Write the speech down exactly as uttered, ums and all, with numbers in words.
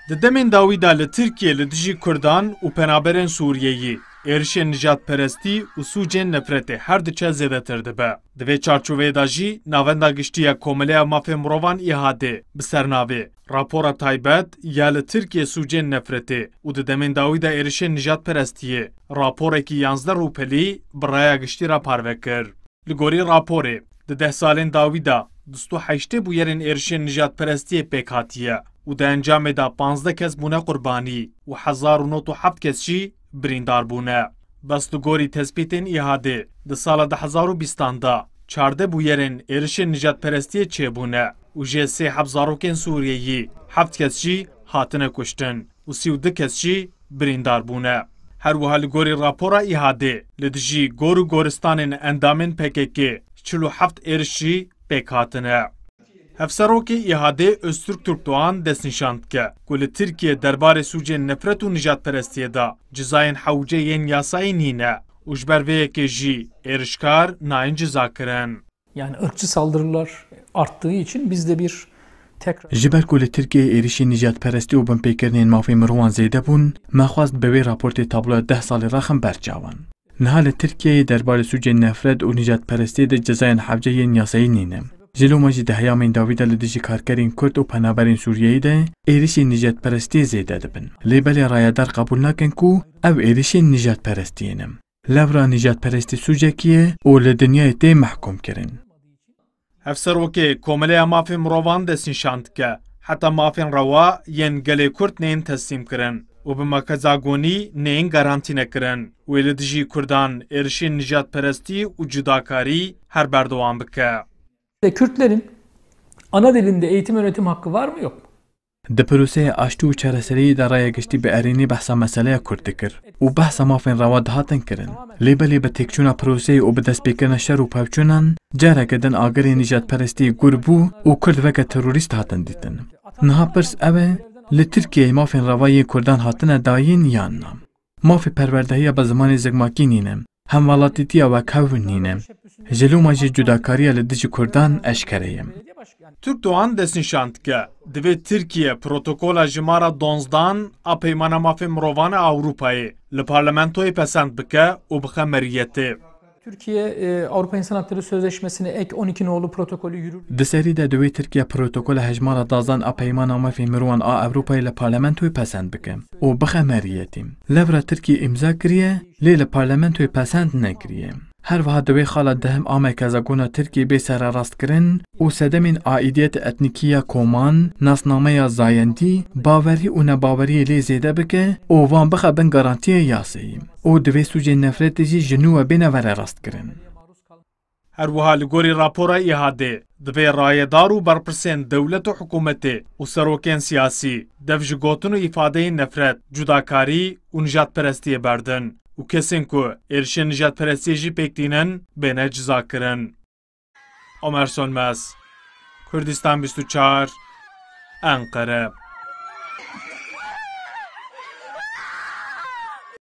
Di demên dawî de li Tirkiyê li dijî Kurdan û penaberên Sûriyeyî êrişên nijadperestî û sûcên nefretê her diçe zêdetir dibe. Di vê çarçoveyê de jî Navenda Giştî ya Komeleya Mafê Mirovan, İHA'dê, bi sernavê Rapora Taybet ya li Tirkiyê sûcên nefretê û di demên dawî de êrişên nijadperestiyê raporekî yanzdeh rûpelî bi raya giştî re parve kir. Li gorî raporê, di deh salên dawî de du sed û heştê bûyerên êrişên nijadperestiyê pêk hatiye û di encamê de panzdeh kes bûne qurbanî û hezar û nod û heft kes jî birîndar bûne. Bes li gorî tespîtên İHA'dê, di sala du hezar û bîstan de çardeh bûyerên êrişên nijadperestiyê çêbûne û jê sê heb zarokên Sûriyeyî, heft kes jî hatine kuştin û sî û du kes jî birîndar bûne. Her wiha li gorî rapora İHA'dê, li dijî gor û goristanên endamên P K K çil û heft êriş jî pêk hatine. Hevserokê İHA'dê Öztürk Türkdoğan destnîşan dike ku li Tirkiye derbarê sûcên nefret û nijadperestiyê de cizayên hewce yên yasayî nîne û ji ber vê yekê jî êrişkar nayên cizakirin. Yani ırkçı saldırılar arttığı için biz de bir tekrar Ji ber ku li Tirkiyeyê êrişên nijadperestî û binpêkirinên mafê mirovan zêde bûn, me xwest bi wê raportê tabloya deh salî re xin ber çavan. Niha li Tirkiyeyê derbarê sûcên nefret û nijadperestiyê de cezayên hewce yên yasayî nîne. Ji loma jî di heyamên dawî de li dijî karkerên Kurd û penaberên Sûriyeyê de êrişên nijadperestiyê zêde dibin. Lê belê rayedar qebûl nakin ku ew êrişên nijadperestiyê ne. Lewra nijadperestî sûcekî ye û li dinyayê tê mehkûm kirin. Hevserokê Komeleya Mafê Mirovan destnîşan dike, heta mafên rewa yên gelê Kurd nên teslîm kirin û bi merkeza gonî nên garantîne kirin wê li dijî Kurdan êrişên nijadperestî û cudakarî her berdewam bike. Ve Kürtlerin ana dilinde eğitim öğretim hakkı var mı yok mu? Di proseya aştî û çareseriyê de raya giştî bi erênî behsa meseleya Kurd dikir û behsa mafên rewa dihatin kirin. Lê belê bi têkçûna proseyê û bi destpêkirina şer û pevçûnan, careke din agirê nijadperestiyê gûr bû û Kurd weke terorîst hatin dîtin. Niha pirs ew e, li Tirkiyeyê mafên rewa yên Kurdan hatine dayîn yan na? Mafê perwerdehiya bi zimanê zikmakî nîne. Hemwelatîtiya wekhev nîne. Ji loma jî cudakariya li dijî Kurdan eşkere ye. Türkdoğan destnîşan dike, divê Tirkiye protokola jimara donzdan a Peymana Mafê Mirovan a Ewropayê li parlamentoyê pesend bike û bixe meriyetê. Türkiye, e, Avrupa İnsan Hakları Sözleşmesi'ne ek on iki nolu protokolü yürürlüğe Di serî de divê Tirkiye protokola hejmara dazan a Peymana Mafê Mirovan a Ewropayê li parlamentoyê pesend bike û bixe meriyetî. Lewra Tirkiye îmza kiriye, lê li parlamentoyê pesend nekiriye. Her wiha di wê xala dehim a merkeza gona Tirkiye bê sererastkirin û sedemên aîdiyet etnîkî ya koman, nasnameya zayendî, bawerî û nebaweriyê lê zêde bike û van bixe bin garantiyê yasayî. Û divê sûcên nefretê jî ji nû ve bêne vererastkirin. Her wiha li gorî rapora İHA'dê, divê rayedar û berpirsên dewlet û hikûmetê û serokên siyasî dev ji gotin û îfadeyên nefret, cudakarî û nijadperestiyê berdin û kesên ku êrişên nijadperestiyê jî pêk tînin bêne cizakirin. Omer Sönmez, Kurdistan bîst û çar, Enqere.